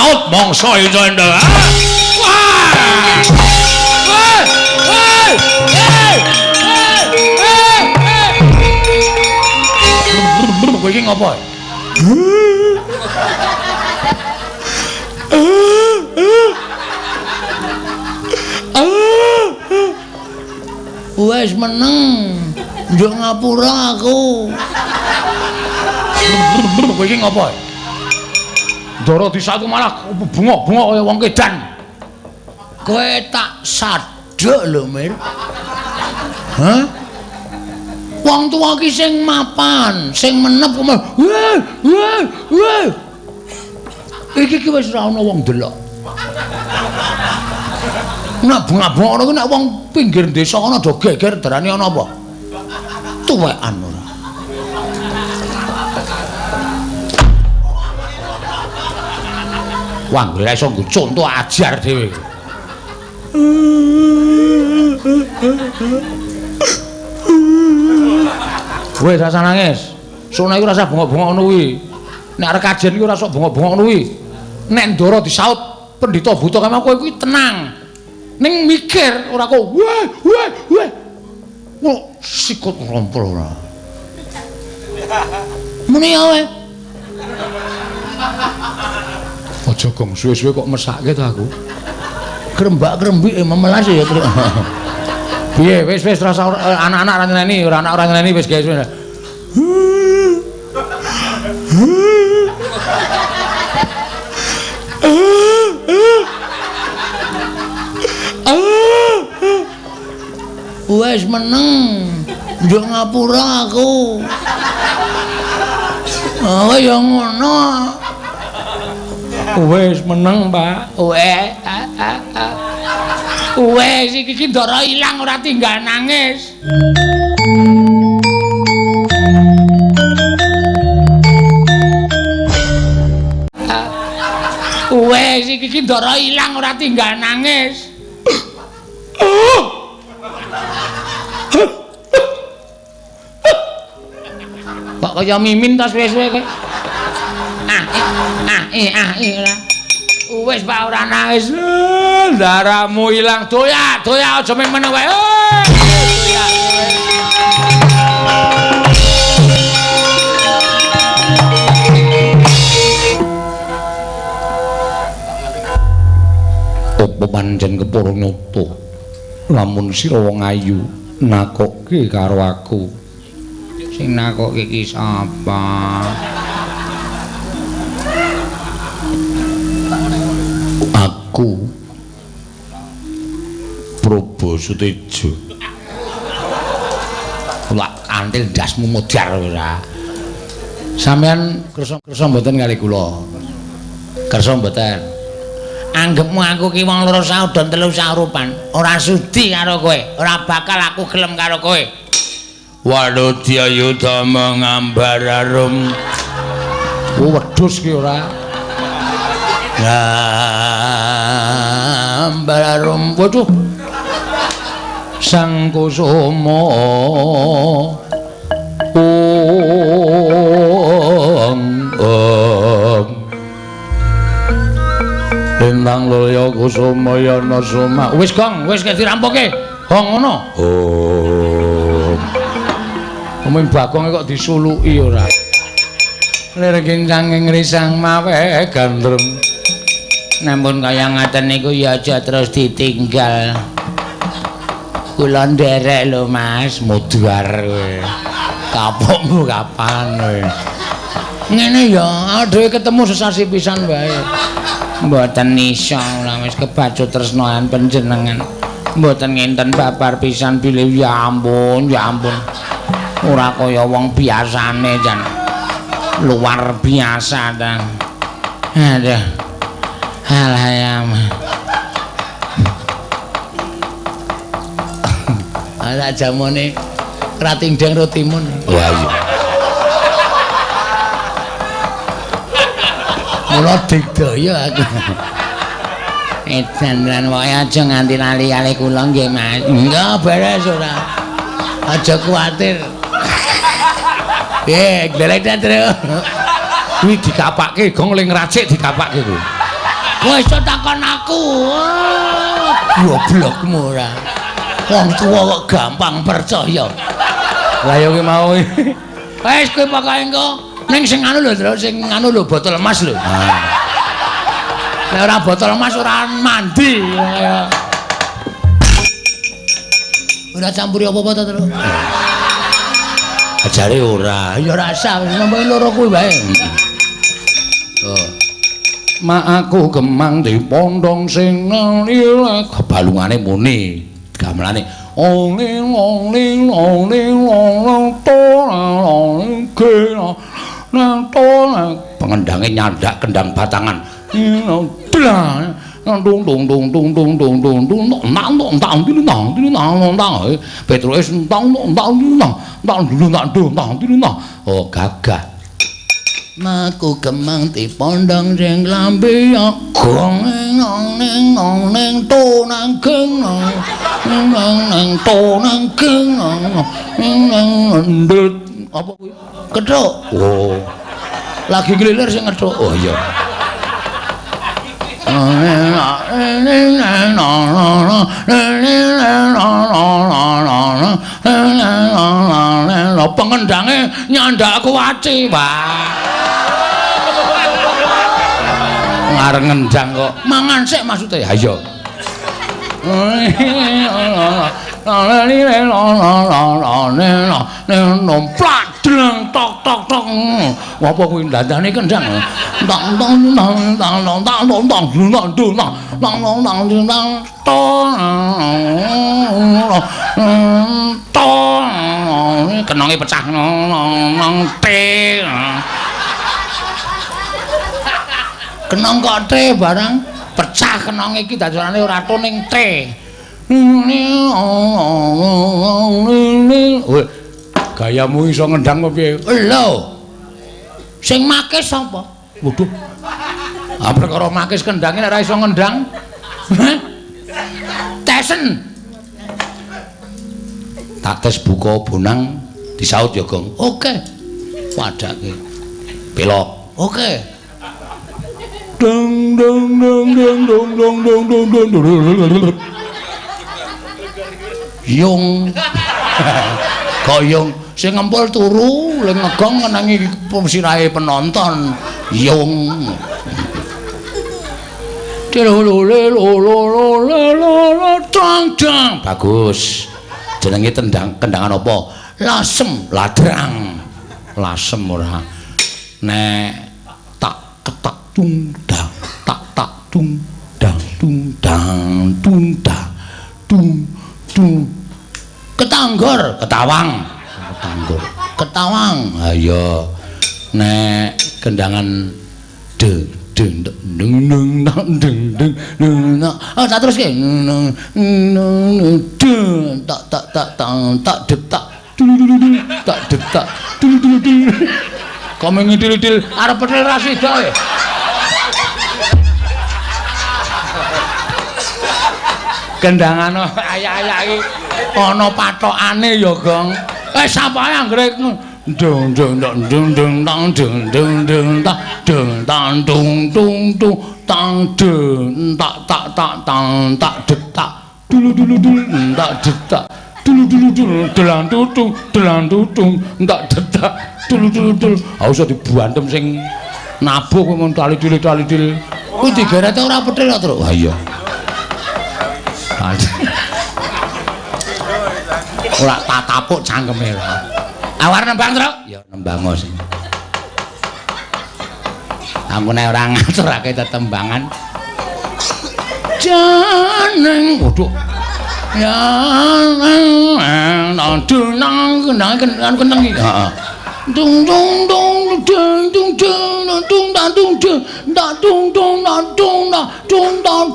disaut mangsa iso ndang. Wah! Wah! Wah! Kowe iki ngopo? Wes meneng. Njuk ngapura aku. Kowe iki ngopo? Ndara disaut malah bengok-bengok kaya wong kedan. Kowe tak sadhek lho, Mir. Hah? Wong tuwa ki sing mapan, sing menep kok. Weh, weh, weh. Iki ki wis ora ana wong ndelok. Nek bengak-bengok ngono ki nek wong pinggir desa kono do geger darani ana apa? Tuwekan ora. Wah, ora iso nggo conto ajar dhewe. Wis rasa nangis. Sono iku rasa bengok-bengok ngono kuwi. Nek arep kajen iku ora sok bengok-bengok ngono kuwi. Nek ndara disaut pendhita buta kaya kowe kuwi tenang. Ning mikir ora kok weh weh weh. Wah, sikut rompol ora. Muni ya kowe. Aja gong suwe-suwe kok mesake to aku. Krembak-krembik memelas ya. Piye wis wis rasa anak-anak ora nyeneni, ora anak ora nyeneni wis guys. Wes meneng. Njuk ngapura aku. Oh ya ngono. Wes meneng, Pak. Wes. Wes iki ki ndara ilang ora tinggal nangis. Wes iki ki ndara ilang ora tinggal nangis. Kok kaya mimin ta suwe-suwe kowe? Ah, ah, ah, ora. Wis Pak ora nangis. Daramu ilang. Doya, doya aja meneng wae. Doya. Apa pancen kepara nyata? Lamun sira wong ayu nakokke karo aku. Sing nakokke iki sapa? Aku Probo Sutejo. Lak kantil ndasmu modar ora. Sampeyan kersa-kersa mboten kali kula. Kersa mboten. Anggepmu aku ki wong loro saudon telu saurupan, ora sudi karo kowe, ora bakal aku gelem karo kowe. Waludya yuda mengambar arum. Oh, wedhus ki ora. Gambar arum. Waduh. Sang Kusuma. Ong ong. Lintang loyo kusuma yana suma. Wis gong, wis dirampoke. Gong ngono. Oh. Umum Bagong kok disuluki ora. Lir kincang ing risang mawe gandrung. Namun kaya ngaten niku ya aja terus ditinggal. Kula nderek lho Mas, modar kowe. Kapokmu kapan kowe? Ngene ya, dhewe ketemu sesasi pisan wae. Mboten iso lah wis kebacut tresnoan panjenengan. Mboten ngenten babar pisan bilih ya ampun, ya ampun. Ora kaya wong biasane jan. Luar biasa ta. Aduh. Alah ya. Ala jamone ratingdeng rotimun. Wah iya. Mula digdaya aku. Edan lan wae aja nganti lali kali kula nggih Mas. Enggak beres ora. Aja kuwatir. Piye, glelek ta, Tru? Kuwi dikapake gong ling racik dikapake kuwi. Wis takon aku. Goblokmu ora. Wong tuwa kok gampang percaya. Lah ya kuwi mau. Wis kowe pokoke engko ning sing anu lho, Tru, sing anu lho botol emas lho. Nek ora botol emas ora mandi. Ora campuri apa-apa to, Tru? Ajare ora. Ya ora usah, wis ngomong loro kuwi wae. Oh. Mak aku gemang dipondong sing ngelilek kebalungane muni gamelane ole ole ole ole to ge na to pengendange nyandak kendang batangan dung dung dung dung dung dung dung dung nang nang nang nang nang nang Petrus nang nang nang nang nang nang nang oh gagah. Maku kemang dipondong sing klambi gong nang nang nang to nang geng nang nang to nang geng nang nang ndut apa kuwi kethuk. Oh lagi nglilir sing ngethuk. Oh iya. Pengendange nyandak kuwaci. Wah. Ngareng ngendang kok. Mangan sik maksude. Ha iya. Tok tok tok. Apa kuwi dandane kendang? Tang tang tang tang tang tang tang tang tang tang tang tang tang tong. Kenonge pecah nang te. Kenong kok te barang pecah kenong iki dadane ora to ning te. Gayamu iso ngendang apa piye? Lho. Sing make sapa? Waduh. Ah perkara makis kendange nek ora iso ngendang. Tesen. Tak tes buka bonang disaut ya, Gong. Oke. Padake. Pelok. Oke. Dong dong dong dong dong dong dong dong dong. Yung. Kok yung sing ngempul turu, le ngegong ngenangi sirahe penonton. Yung. Bagus. Jenenge tendang kendangan apa? Lasem, ladrang. Lasem ora. Nek tak ketak tung dang, tak tak tung dang tung dang tung dang tung tung. Ketanggor, ketawang. Ketanggor, ketawang. Ayo. Nek kendangan de deng deng deng deng deng deng. Oh, tak teruske. Deng tak tak tak tak tak detak. Tak detak. Kok ngidil-idil arep petil ra sida e. Kendangan ayak-ayak iki ana patokane ya, Gong. Eh sapae anggere dong dong dong dong dong dong dong dong dong tak dong tang dung dung dung tang dong tak tak tak tang tak detak dulu dulu dulu tak detak dulu dulu dulu delang tutung delang tutung tak detak dulu dulu dulu. Ah usah dibantem sing nabuh kowe mun tali dili tali dili kuwi digerete ora petil kok, Truk. Ha iya. Ora tak tapuk cangkeme. Awar nembang, Truk? Ya nembang sing. Aku nek ora ngaturake tetembangan. Janeng, waduh. Ya nang nang nang keneng iki. Heeh. Dung dung dung dung dung dung dung dung dung dung dung dung dung dung dung dung na dung dung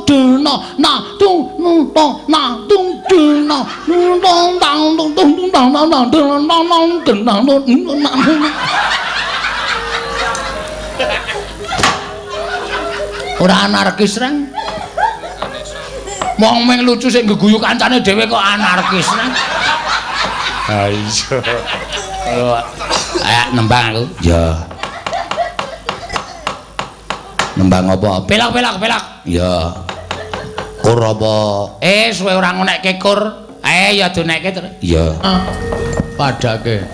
na dung dung na dung dang dung dung dang dang dang dang dang dang dang dang. Ora anarkis reng. Wong meng lucu sing ngguyu kancane dhewe kok anarkis reng. Ha iya. Ayo nembang aku. Ya. Nembang apa? Pelok pelok pelok. Iya. Kur apa? Suwe ora ngonekke kur. Ya donekke terus. Iya. Padake.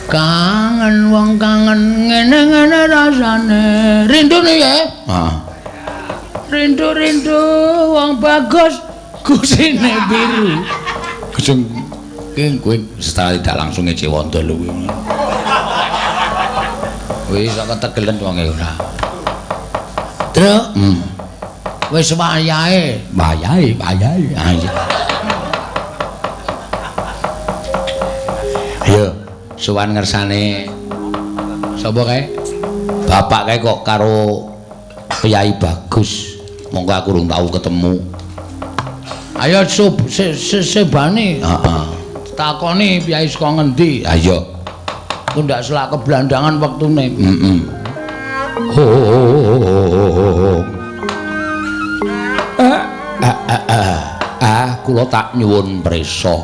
Kangen wong kangen ngene-ngene rasane. Rindu nih ya. Heeh. Rindu-rindu wong bagus gusine biru. Gusing kowe secara tidak langsung ngece wondo lho kuwi. Wis kok ketegelen wonge ora. Truk. Wis wayahe, wayahe, wayahe. Ayo. Ayo, sowan ngersane sapa kae? Bapak kae kok karo Kyai Bagus. Monggo aku urung tau ketemu. Ayo sub sebane. Heeh. Takoni piyai saka ngendi? Ayo. Ku ndak selak keblandangan wektune. Heeh. Kula tak nyuwun prisa.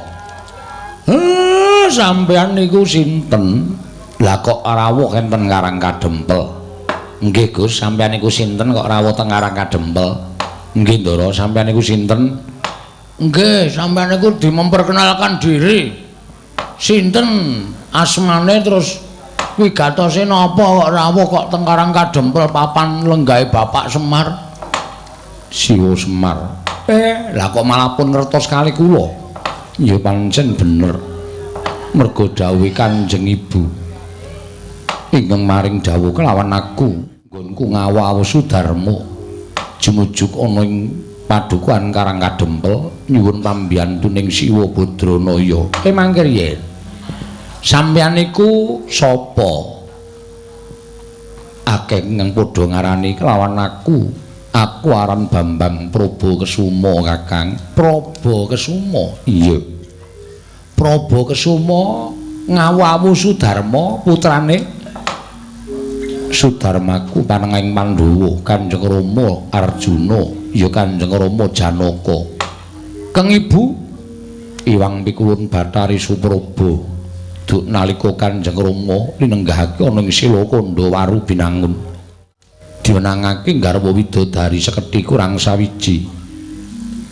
Sampeyan niku sinten? Lah kok rawuh enten Karang Kadempel? Nggih Gus, sampeyan niku sinten kok rawuh teng Karang Kadempel? Nggih Ndara, sampeyan niku sinten? Nggih, sampeyan niku dimemperkenalkan diri. Sinten asmane terus wigatose napa kok rawuh kok teng Karang Kadempel papan lenggahe Bapak Semar? Siwa Semar. Lah kok malah pun ngertos kali kula. Ya pancen bener. Mergo dawuhe Kanjeng Ibu ingkang maring dawuh kelawan aku nggonku ngawu-awu Sudarma jumujuk ana ing padukuhan Karang Kadempel nyuwun pambiyantuning Siwa Badranaya. Mangke riyen sampeyan niku sapa? Akeh ingkang padha ngarani kelawan aku. Aku aran Bambang Prabu Kesuma, Kakang. Prabu Kesuma. Iya. Prabu Kesuma ngawu-awu Sudarma putrane Sudarmaku panengahing Pandhawa Kanjeng Rama Arjuna ya Kanjeng Rama Janaka. Keng Ibu Iwang Pikulun Bathari Supraba duk nalika Kanjeng Rama linenggahake ana ing Sela Kandha Waru Binangun diwenangake garwa widodari sekedhi kurang sawiji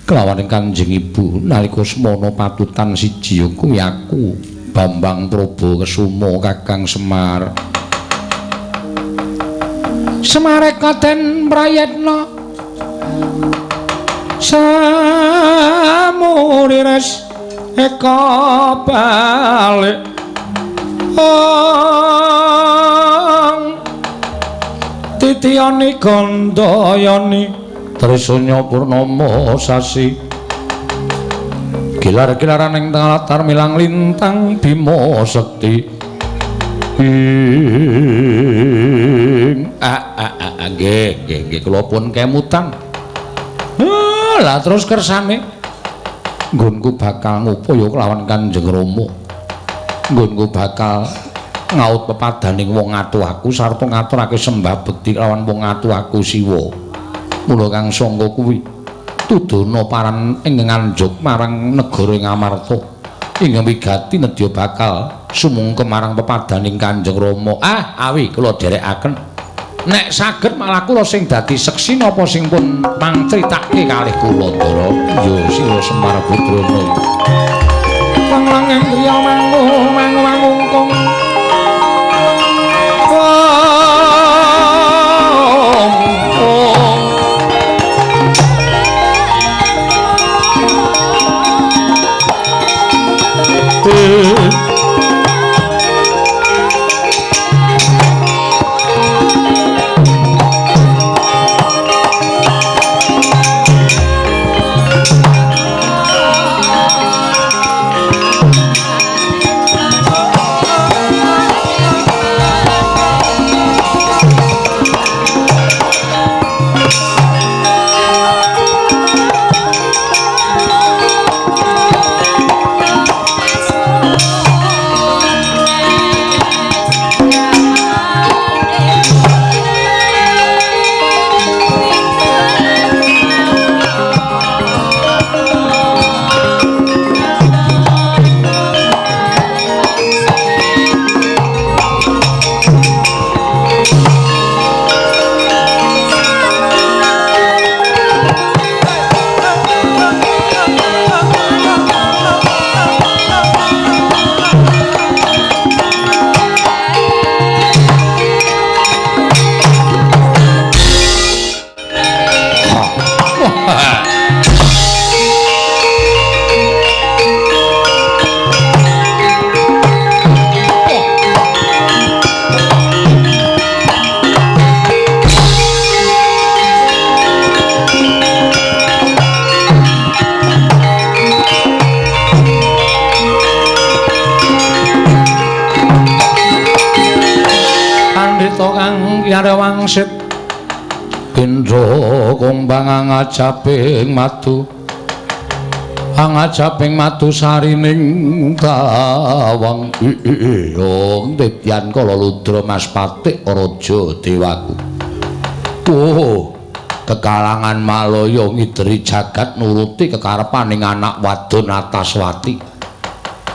kelawan Kanjeng Ibu nalika semana patutan siji ya kuwi aku Bambang Prabu Kesuma Kakang Semar. Semareka den prayetna samurires eka balik ong titiyani gandayani Trisanya purnama sasi gilar-gilaran ing tengah latar milang lintang Bima Sekti. Nggih nggih nggih kula pun kemutan. Lah terus kersane nggonku bakal ngupaya kelawan Kanjeng Rama. Nggonku bakal ngaut pepadaning wong atuh aku sarta ngaturake sembah bekti kelawan wong atuh aku Siwa. Mula kang sangka kuwi tudana paran ing nganjuk marang negara Ngamarta ingkang wigati nedya bakal sumungkem marang pepadaning Kanjeng Rama. Awi kula dherekaken. Nek saged malah kula sing dadi seksi napa sing pun pangcritake kalih kula Ndara. Ya Sira Semar Putrana. Wang-wanging griya mangu mangu mangungkung. pangsit Indra kumbang angajaping madu angajaping madu sarining tawang ing titian kala ludra Mas Patik raja dewaku. Oh, kekalangan Malaya ngideri jagat nuruti kekarepaning anak wadon Ataswati.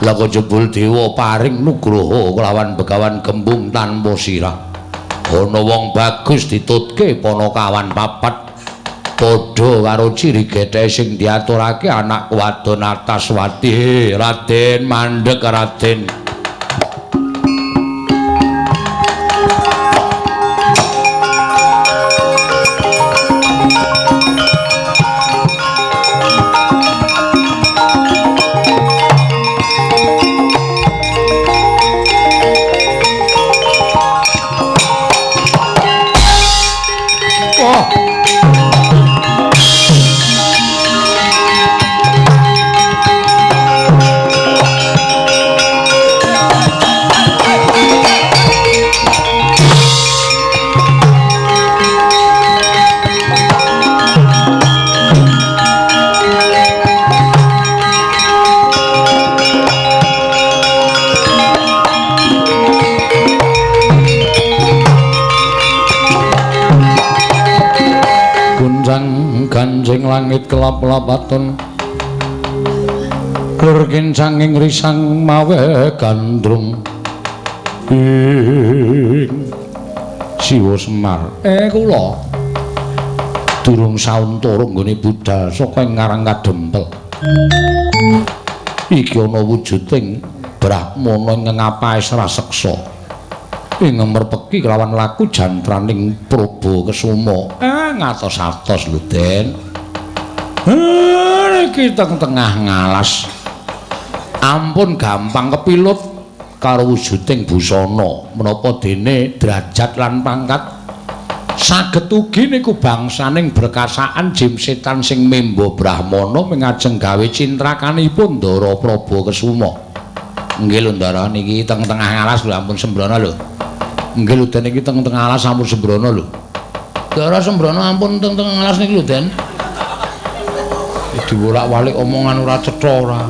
Lah kok jebul dewa paring nugroho kelawan Begawan Gembung tanpa sirah. Ana wong bagus ditutke panakawan papat padha karo ciri getheke sing diaturake anak wadon Ataswati. Raden mandeg Raden. Ganjing langit kelap-lapaton klur kincanging risang mawe gandrung ing Siwa Semar. Kula durung sauntara nggone budal saka ing Ngarang Kadempel. Iki ana wujuding brahmana ingkang ngapaes raseksa ing merpeki kelawan laku jantraning Prabu Kesuma. Ngatos-atos lho, Den. Iki teng tengah ngalas. Ampun gampang kepilut karo wujuding busana. Menapa dene derajat lan pangkat saged ugi niku bangsaning berkasaan jim setan sing membo brahmana mingajeng gawe cintrakanipun Ndara Prabu Kesuma. Nggih lho Ndara, niki teng tengah ngalas lho, ampun sembrono lho. Nggih lho Den, iki teng tengah alas ampun sembrono lho. Ndara sembrono ampun teng tengah alas niki lho Den. Diwolak-walik omongan ora cetha ora.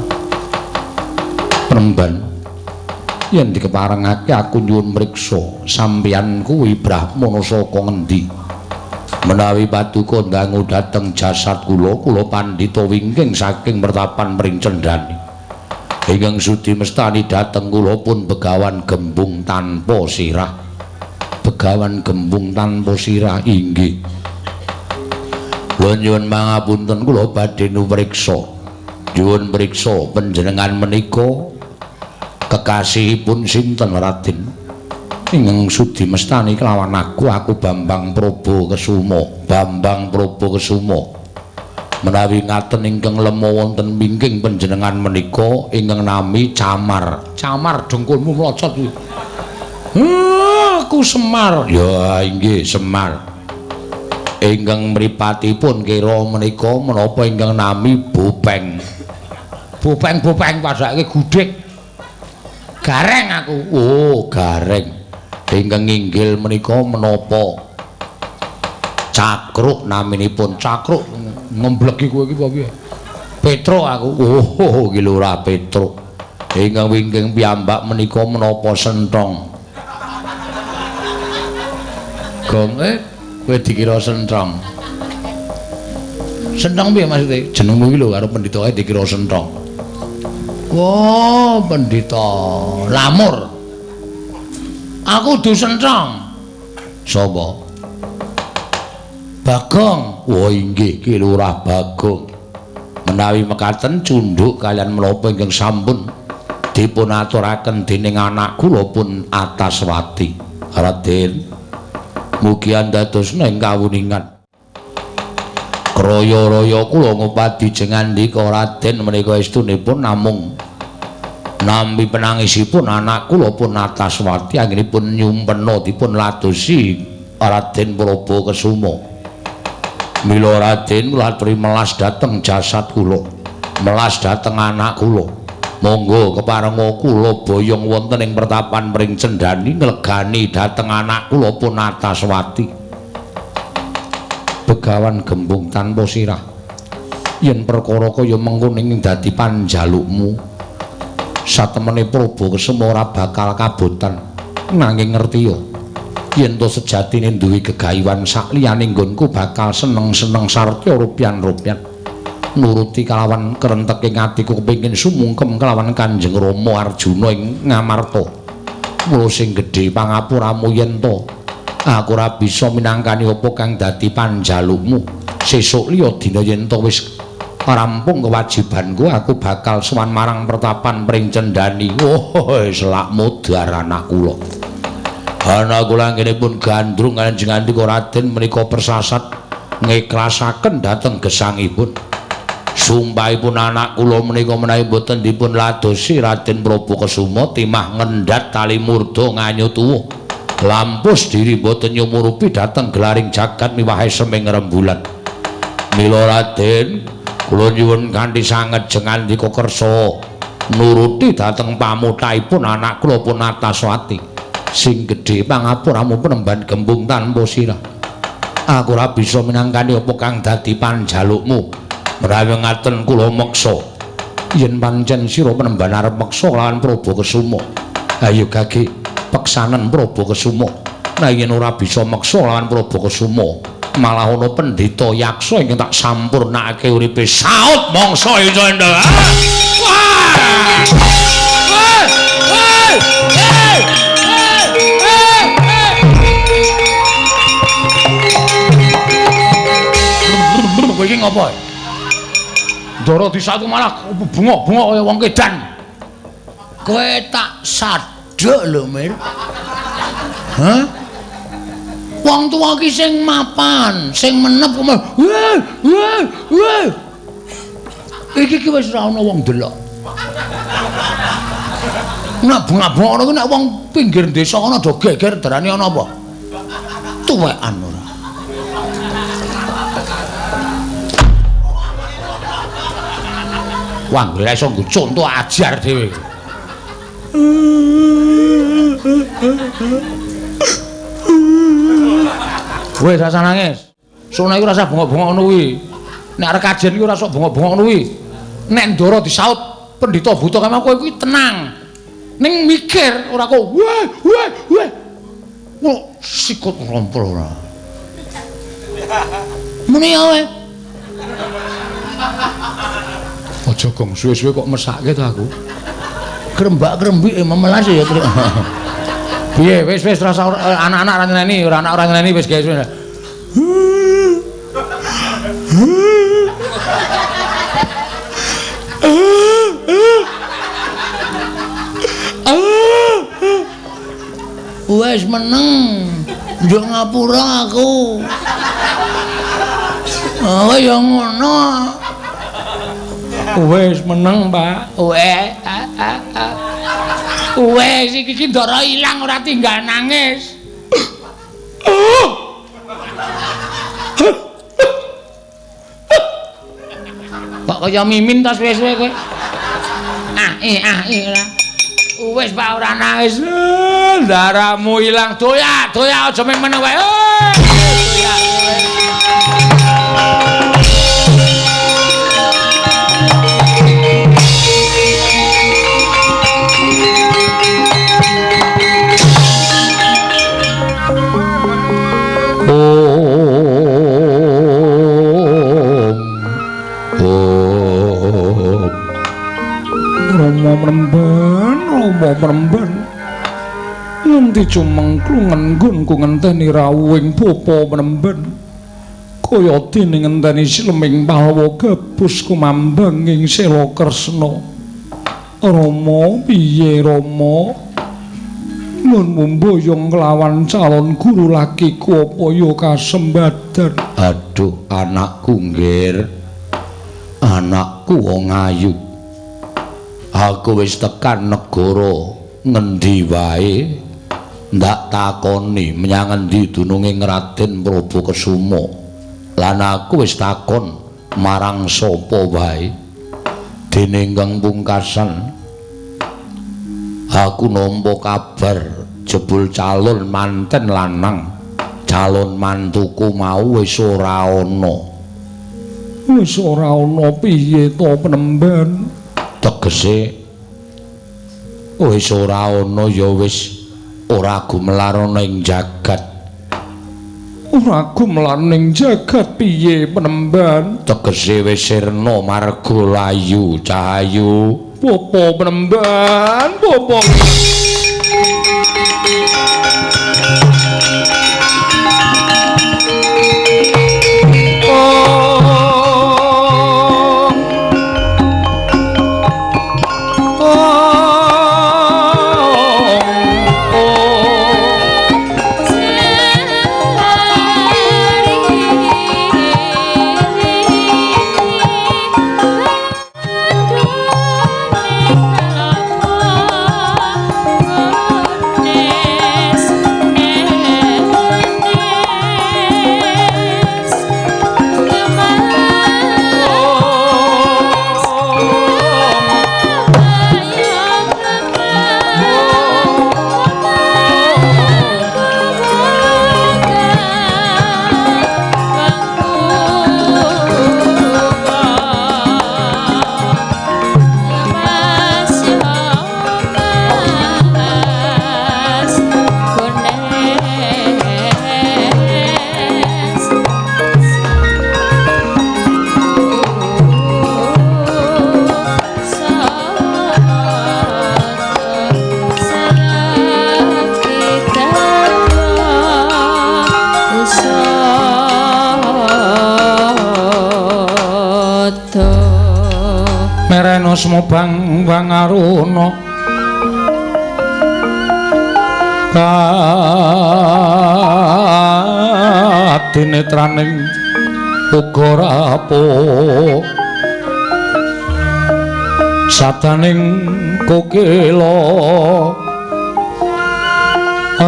Premban. Yen dikeparengake aku nyuwun mriksa sampeyan kuwi brahmana saka ngendi? Menawi paduka ndangu dhateng jasad kula, kula pandhita wingking saking mertapan Mringcendhani. Ingkang sudi mestani dhateng kula pun Begawan Gembung tanpa sirah. Begawan Gembung tanpa sirah inggih. Kula nyuwun pangapunten, kula badhe nupriksa. Nyuwun priksa panjenengan menika kekasihipun sinten Raden? Ingkang sudi mestani kelawan aku, aku Bambang Prabu Kesuma. Bambang Prabu Kesuma. Menawi ngaten ingkang lema wonten wingking panjenengan menika ingkang nami Camar. Camar dengkulmu mlocot kuwi. Aku Semar. Ya inggih Semar. Ingkang mripatipun kira menika menapa ingkang nami Bopeng. Bopeng-bopeng padhake gudhek. Gareng aku. Oh, gareng. Ingkang nginggil menika menapa? Cakruk naminipun. Cakruk ngemblegi kowe iki apa piye? Petruk aku. Oh, iki lho ora Petruk. Ingkang wingking piyambak menika menapa Senthong. Gong kowe dikira Senthong. Senthong piye maksude? Jenengmu iki lho karo pendhita kae dikira Senthong. Oh, pendhita Lamur. Aku du Senthong. Sapa? Bagong. Oh inggih Ki Lurah Bagong. Menawi mekaten cundhuk kalian menapa ingkang sampun dipun aturaken dening anak kula pun Ataswati. Raden, mugi andadosna ing kawuningan. Kraya-raya kula ngupadi jengandika Raden menika estunipun namung nampi penangisipun anak kula pun Ataswati anggenipun nyumpena dipun ladosi Raden Prabu Kesuma. Mila Raden kula aturi melas dhateng jasad kula, melas dhateng anak kula. Monggo keparenga kula boyong wonten ing pertapan Pring Cendhani nglegani dhateng anak kula pun Ataswati. Begawan Gembung tanpa sirah. Yen perkara kaya mengkono ing dadi panjalukmu, satemene Prabu Kesuma ora bakal kabotan. Nanging ngerti ya, yen to sejatine duwe gegayuhan sakliyane nggonku bakal seneng-seneng sartya rupyan-rupyan. Nuruti kalawan kerenteking atiku kepengin sumungkem kelawan Kanjeng Rama Arjuna ing Ngamarta. Mula sing gedhe pangapuramu yen to aku ora bisa minangkani apa kang dadi panjalukmu. Sesuk liya dina yen to wis rampung kewajibanku, aku bakal sowan marang pertapan Pring Cendani. Oh, selak mudhar anak kula. Anak kula anggenipun gandrung Kanjeng Andika Raden menika persasat ngiklasaken dhateng gesangipun. Sumpahipun anak kula menika menawi boten dipun ladosi Raden Prabu Kesuma timah ngendhat tali murda nganyu tuwuh. Lampus diri boten nyumurupi dhateng gelaring jagat miwahe seming rembulan. Mila Raden, kula nyuwun kanthi sanget jengandika kersa nuruti dhateng pamutaipun anak kula pun Nataswati. Sing gedhe pangapuramu penemban Gembung tanpa sirah. Aku ora bisa minangkani apa kang dadi panjalukmu. Menawi ngaten kula meksa. Yen pancen sira penemban arep meksa lawan Prabu Kesuma, ayo gage peksanen Prabu Kesuma. Nah yen ora bisa meksa lawan Prabu Kesuma, malah ana pendhita yaksa ingkang tak sampurnakake uripe. Saut mangsa iso endha. Wah! Wah! Wah! Kowe iki ngopo? Ndara disatu malah bengok-bengok kaya wong kedan. Kowe tak sadhek lho, Mir. Hah? Wong tuwa ki sing mapan, sing menep wah wah wah. Iki ki wis ora ana wong delok. Nek bengak-bengok ngono ki nek wong pinggir desa kono do geger darani ana apa? Tuwekan ora. Wah, ora iso nggo conto ajar dhewe. Wis rasa nangis. Sono iku rasa bengok-bengok ngono kuwi. Nek arep kajen iku ora sok bengok-bengok ngono kuwi. Nek ndara disaut pendhita buta kaya kowe kuwi tenang. Ning mikir ora kok wah wah wah. Wah, sikut rompol ora. Muni ya kowe. Aja gong suwe-suwe kok mesake to aku. Krembak-krembik memelas ya. Piye wis wis rasa anak-anak ora nyeneni, ora anak ora nyeneni wis guys. Wis meneng. Njuk ngapura aku. Oh ya ngono. Wis meneng, Pak. Wes iki ki ndara ilang ora tinggal nangis. Kok kaya mimin ta suwe-suwe kowe? Ah eh ora. Wis Pak ora nangis. Ndaramu ilang. Doya, doya aja meneng wae. Doya. Rama mremben nganti cumengklungen nggonku ngenteni rawuhing bapa mremben kaya dene ngenteni sileming pahlawa gabus kumambang ing Sela Kresna. Rama piye Rama nggonmu mboyong kelawan calon guru lakiku apa ya kasembadan. Aduh anakku nggir, anakku wong ayu. Aku wis tekan negara ngendi wae ndak takoni menyang endi dununge Raden Prabu Kesuma. Lan aku wis takon marang sapa wae. Dene ingkang pungkasan aku nampa kabar jebul calon manten lanang Calon mantuku mau wis ora ana. Wis ora ana piye to penemban? Tegese wis ora ana ya wis ora gumelar ana ing jagat. Ora gumelar ning jagat piye penemban? Tegese wis sirna marga layu cahayu. Popo penemban, popo. Mereno semobang bang aruna kadinetraning uga rapuh sadaning kokila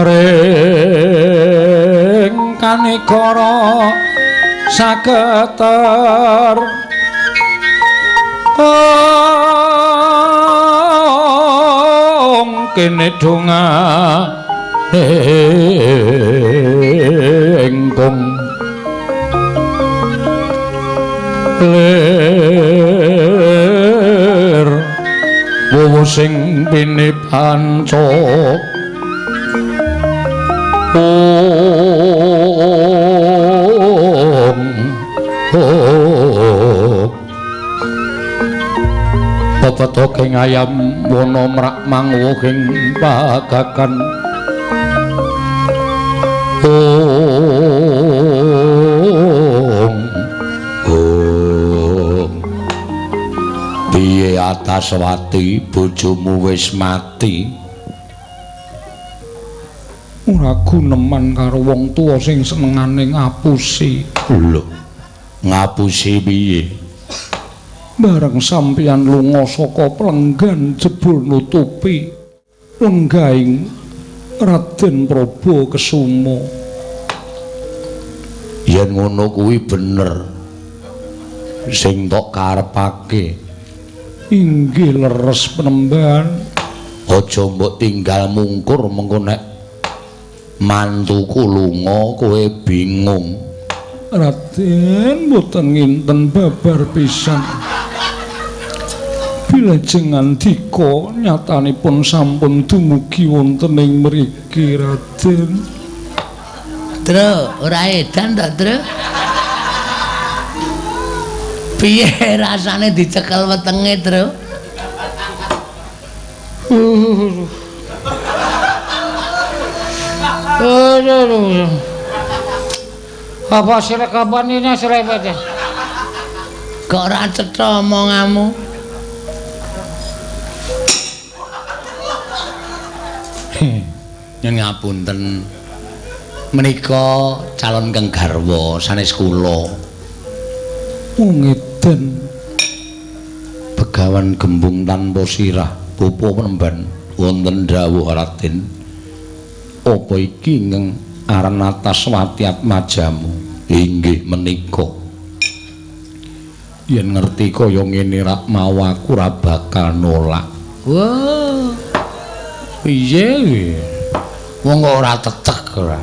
ring kanegara saketer kene donga engkong lir wowo sing pinipanca pepetoking ayam wana mrak mangwuhing pagakan ong piye Ataswati bojomu wis mati? Ora guneman karo wong tuwa sing senengane ngapusi. Lho, ngapusi piye? Bareng sampeyan lunga saka plenggan jebul nutupi lenggaing Raden Prabu Kesuma. Yen ngono kuwi bener sing tok karepake. Inggih leres penemban. Aja mbok tinggal mungkur mengko nek mantuku lunga kowe bingung. Raden mboten nginten babar pisan. Bilajeng ngandika nyatanipun sampun dumugi wonten ing mriki Raden. Tru, ora edan ta, Tru? Piye rasane dicekel wetenge, Tru? Apa sira kapan ini serempet ya? Kok ora cetha omonganmu? Nyuwun ngapunten. Menika calon kang garwa sanes kula. Wong edan Begawan Gembung tanpa sirah pupu penemban wonten dawuh Raden. Apa iki ingkang aran Ataswati Atmajamu? Inggih menika. Yen ngerti kaya ngene rak mau aku ora bakal nolak. Wah. Piye? Wong kok ora tetek ora.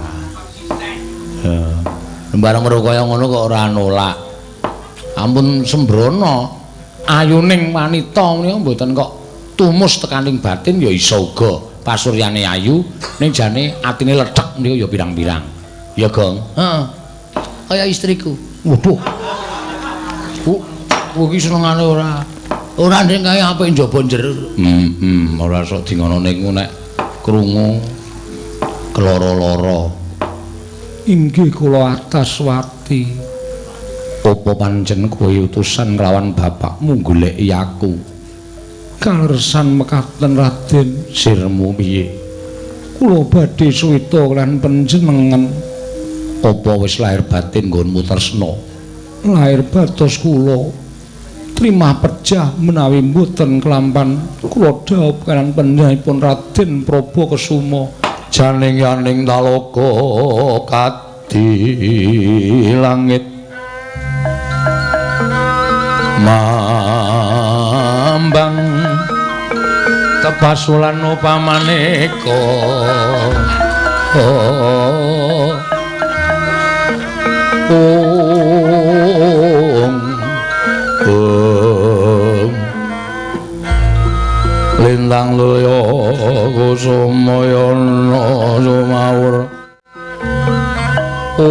Bareng weruh kaya ngono kok ora nolak. Ampun sembrono. Ayuning wanita menika mboten kok tumus tekaning batin ya iso uga pasuryane ayu ning jane atine lethek menika ya pirang-pirang. Ya, Gong. Heeh. Kaya istriku. Waduh. Bu, iki senengane ora. Ora ndek kaya apik njaba jero. Ora sok di ngono niku nek krungu keloro-loro. Inggih kula ataswati. Apa pancen kowe utusan kelawan bapakmu goleki aku? Kalersan mekaten Raden. Sirmu piye? Kula badhe suwita lan panjenengan. Apa wis lahir batin nggonmu tresna? Lahir batos kula. Trimah pejah menawi mboten kelampan kula dhaup kaliyan panjenenganipun Raden Prabu Kesuma. Janing yaning talaga kadi langit mambang tepasulan upamaneka. Ong ong lintang laya kusumayana sumawur. Ong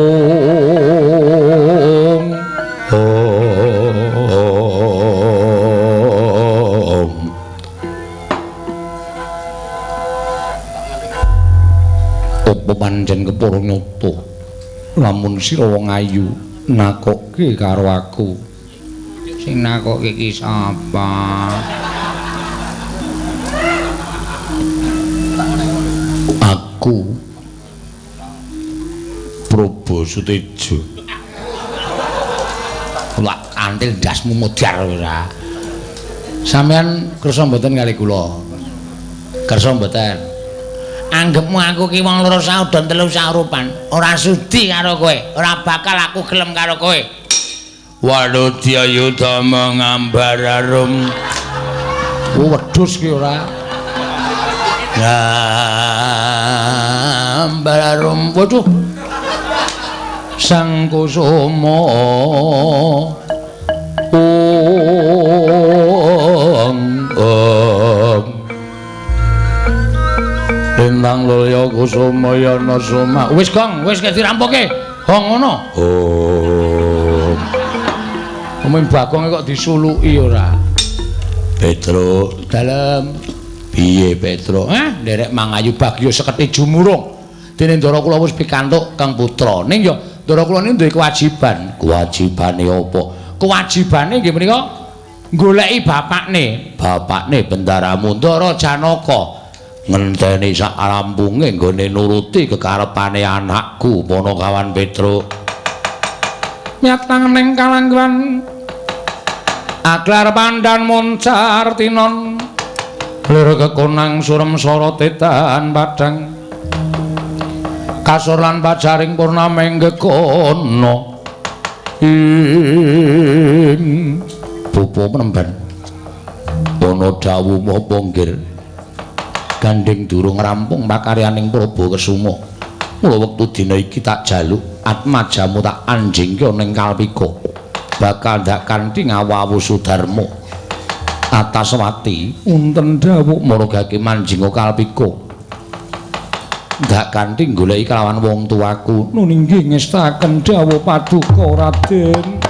ong. Apa pancen kepara nyata lamun sira wong ayu nakokke karo aku? Sing nakokke iki sapa? Aku Prabu Sutejo. Lak antil ndasmu modar ora. Sampeyan kersa mboten kali kula? Kersa mboten? Anggepmu aku ki wong loro saudon telu saurupan, ora sudi karo kowe, ora bakal aku gelem karo kowe. Wadudya yuda mengambar arum. Oh, wedhus ki ora. Ngambar arum. Waduh. Sang Kusuma. Ong ong. Lintang laya kusuma yana suma. Wis Gong, wis dirampoke. Gong ngono. Oh. Omong Bagong kok disuluki ora? Petro dalem. Piye Petro? Hah, nderek mangayu bagya seketi jumurung. Dene ndara kula wis pikantuk Kang Putra. Ning ya ndara kula niki duwe kewajiban. Kewajibane apa? Kewajibane nggih menika goleki bapakne. Bapakne bendaramu Ndara Janaka. Ngenteni sak rampunge nggone nuruti kekarepane anakku Panakawan Petro. Nyatang ning kalangguan aglar pandan moncar tinon lir kekonang surem sorotetan padang kasur lan pajaring purnama gekono ing pupu penemban ana dawuh apa nggir gandeng durung rampung pakaryaning Prabu Kesuma. Mula wektu dina iki tak jaluk atmajamu tak anjingke ning Kalpika bakal ndak kanthi ngawawu Sudarma Ataswati unten dawuh margake manjinga Kalpika ndak kanthi goleki kelawan wong tuaku. Nun inggih ngestaken dawuh paduka Raden.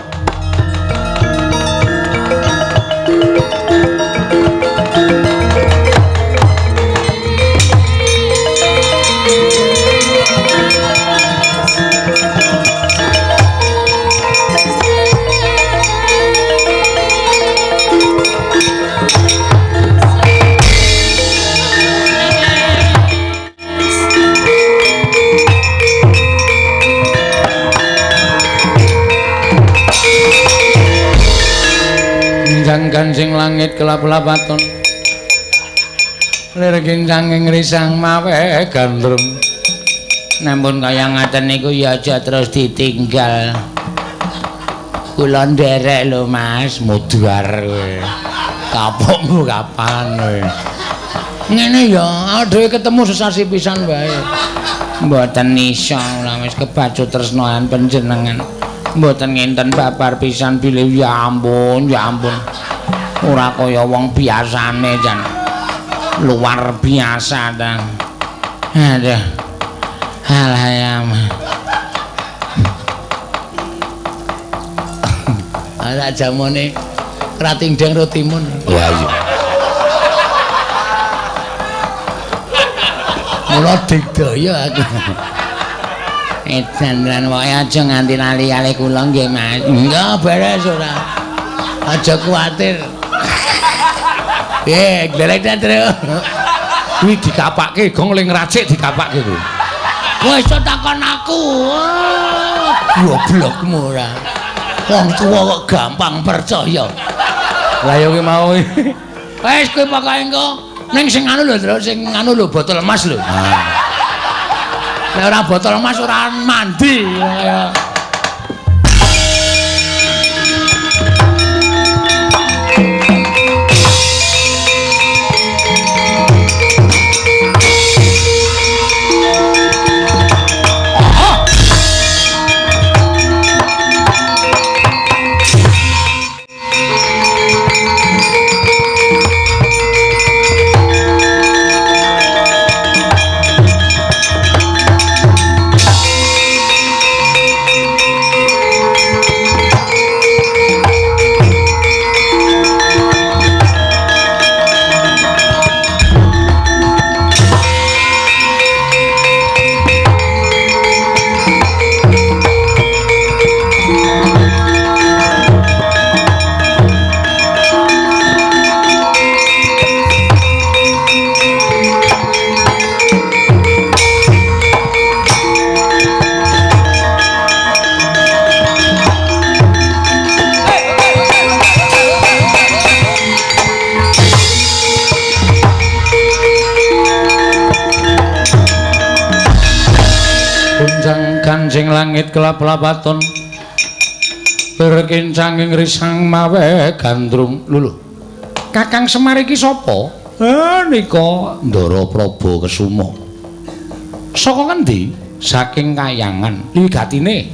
Kancing langit kelap-lapaton lir kincanging risang mawe gandrung. Namun kaya ngaten niku ya aja terus ditinggal. Kula nderek lho Mas, modar kowe. Kapokmu kapan kowe? Ngene ya, dhewe ketemu sesasi pisan wae. Mboten iso, Wis kebacut tresnoan panjenengan. Mboten ngenten babar pisan bilih ya ampun, ya ampun. Ora kaya wong biasane jan. Luar biasa ta. Aduh. Alah ya. Ala jamone ratingdeng rotimun. Wah iya. Mula digdaya aku. Edan lan wae aja nganti lali kalih kula nggih Mas. Enggak beres ora. Aja kuwatir. Glerek terus. Kuwi dikapake gong ling racik dikapake kuwi. Wis takon aku. Goblokmu ora. Wong tuwa kok gampang percaya. Lah ya kuwi mau. Wis kowe pokoke engko ning sing anu lho, Tru, sing anu lho botol emas lho. Nek ora botol emas ora mandi. Kaya Kancing langit kelap-lapaton berkincanging risang mawe gandrung. Lho Kakang Semar iki sapa? Nika Ndara Prabu Kesuma. Saka ngendi? Saking Kayangan. Wigatine.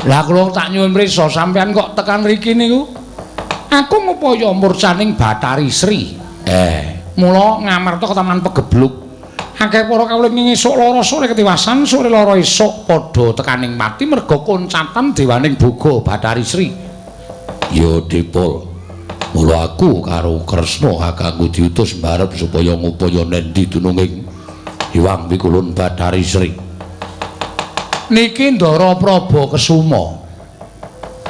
Lah kula tak nyuwun prisa sampean kok tekan riki niku? Aku ngupaya murcaning Bathari Sri. Mula ngamarta ke Taman Pegebluk. Akeh para kawula ing esuk lara sore ketiwasan sore lara esuk padha tekaning pati merga koncatan dewaning boga Bathari Sri. Ya Dipol, mula aku karo Kresna kakangku diutus mbarep supaya ngupaya nendi dununging Hyang Pikulun Bathari Sri. Niki Ndara Prabu Kesuma,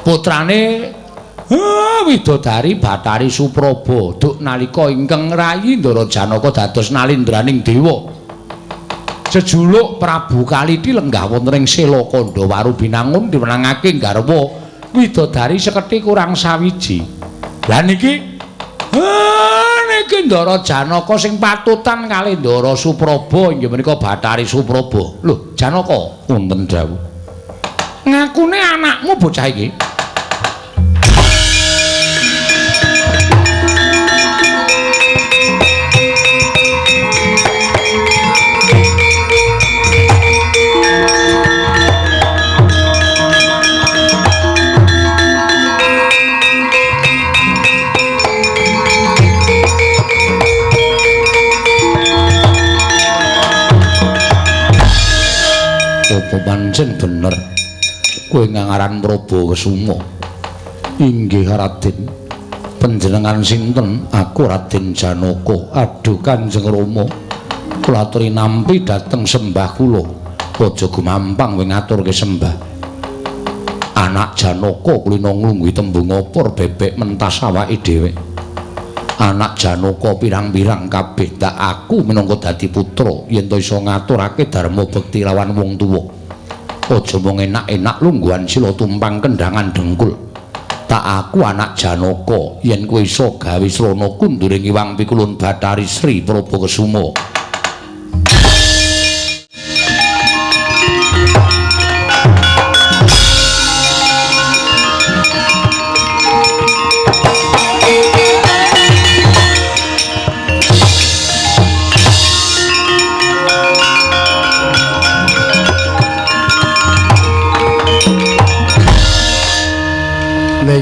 putrane widodari Bathari Supraba duk nalika ingkang rayi Ndara Janaka dados nalindraning dewa. Jejuluk Prabu Kaliti lenggah wonten ing Sela Kandha Warubinangun diwenangake garwa widodari seketi kurang sawiji. Lah niki niki Ndara Janaka sing patutan kalih Ndara Supraba inggih menika Bathari Supraba. Lho, Janaka wonten dawuh. Ngakune anakmu bocah iki. Apa pancen bener kowe ngangaran Prabu Kesuma? Inggih Raden. Panjenengan sinten? Aku Raden Janaka. Aduh Kanjeng Rama, kula aturi nampi dhateng sembah kula. Aja gumampang kowe ngaturke sembah. Anak Janaka kulina nglungguhi tembung opor bebek mentas awake dhewe. Anak Janaka pirang-pirang kabeh ndak aku minangka dadi putra yen to iso ngaturake dharma bekti lawan wong tuwa. Aja mung enak-enak lungguhan sila tumpang kendhangan dengkul. Tak aku anak Janaka yen kowe iso gawe srana kunduring Hyang Pikulun Bathari Sri Prabu Kesuma.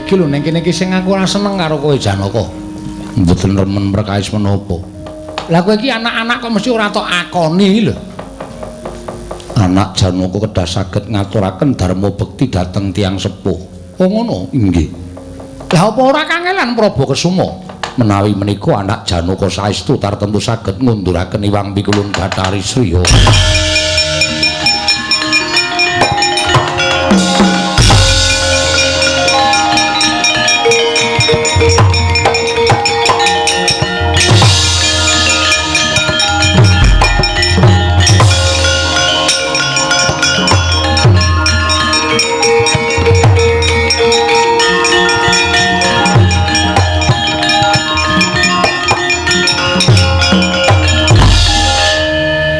Iki lho ning kene iki sing aku ora seneng karo kowe Janaka. Mboten remen perkawis menapa. Lah kowe iki anak-anak kok mesti ora tok akoni lho. Anak Janaka kedah saged ngaturaken dharma bekti dhateng tiyang sepuh. Oh ngono? Inggih. Lah apa ora kangelan Prabu Kesuma? Menawi menika anak Janaka saestu tartemtu saged ngunduraken iwang pikulun Bathari Sriya.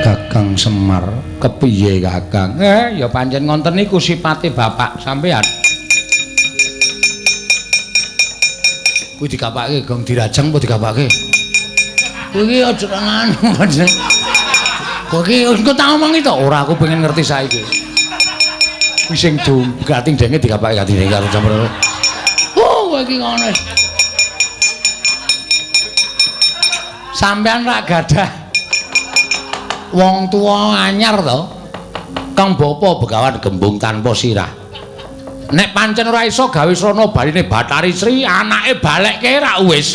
Kakang Semar, kepiye Kakang? Ya pancen ngonten niku sipate bapak sampean. Kuwi digapake gong dirajang apa digapake? Kuwi iki aja nganu pancen. Kowe iki engko tak omongi to? Ora, aku pengen ngerti saiki. Kuwi sing gating denge digapake gating denge karo jamur. Oh, kowe iki ngono. Sampean rak gadah wong tuwa anyar to. Kang bapa Begawan Gembung tanpa sirah. Nek pancen ora iso gawe srana baline Bathari Sri, anake balekke rak wis.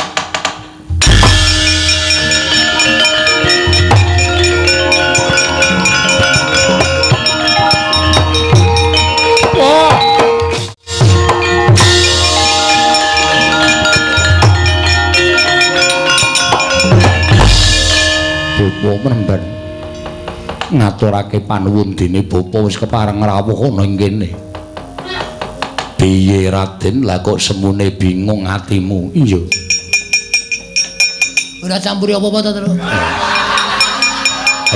Wah. Bapa mremben ngaturake panuwun dene bapa wis kepareng rawuh ana ing kene. Piye Raden, lah kok semune bingung atimu? Iya. Ora campuri apa-apa to, Tru?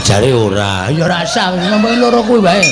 Ajare ora. Ya ora usah, wis ngomong loro kuwi wae.